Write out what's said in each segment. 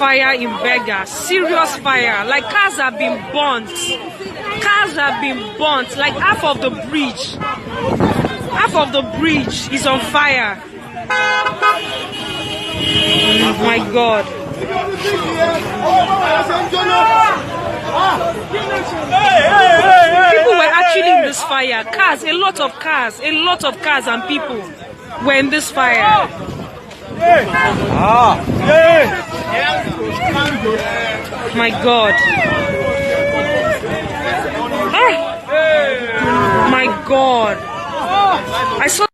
Fire in Berger, serious fire. Like cars have been burnt. Cars have been burnt. Like half of the bridge. Half of the bridge is on fire. Oh my God. People were actually in this fire. Cars, a lot of cars, a lot of cars and people were in this fire. My God. Ah. My God. I saw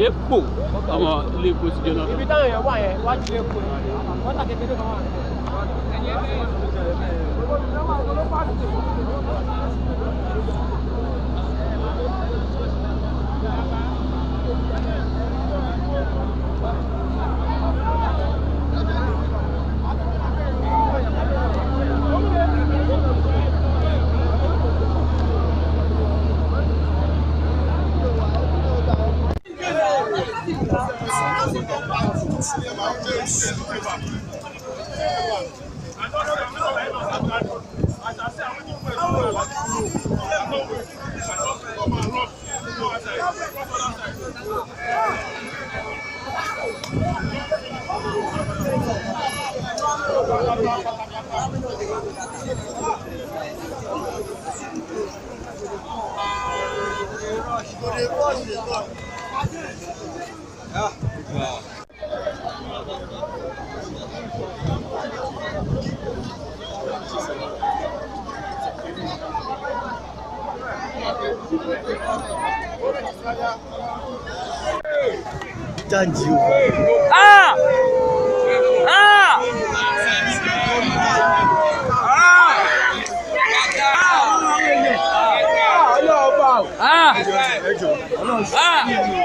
Epo ọmọ ilé epo ti jóná. Ibi táwọn èèyàn wà yẹn wájú ilé epo wọ́n tà kékeré kan wà. Ah! Ah! Ah! Ah!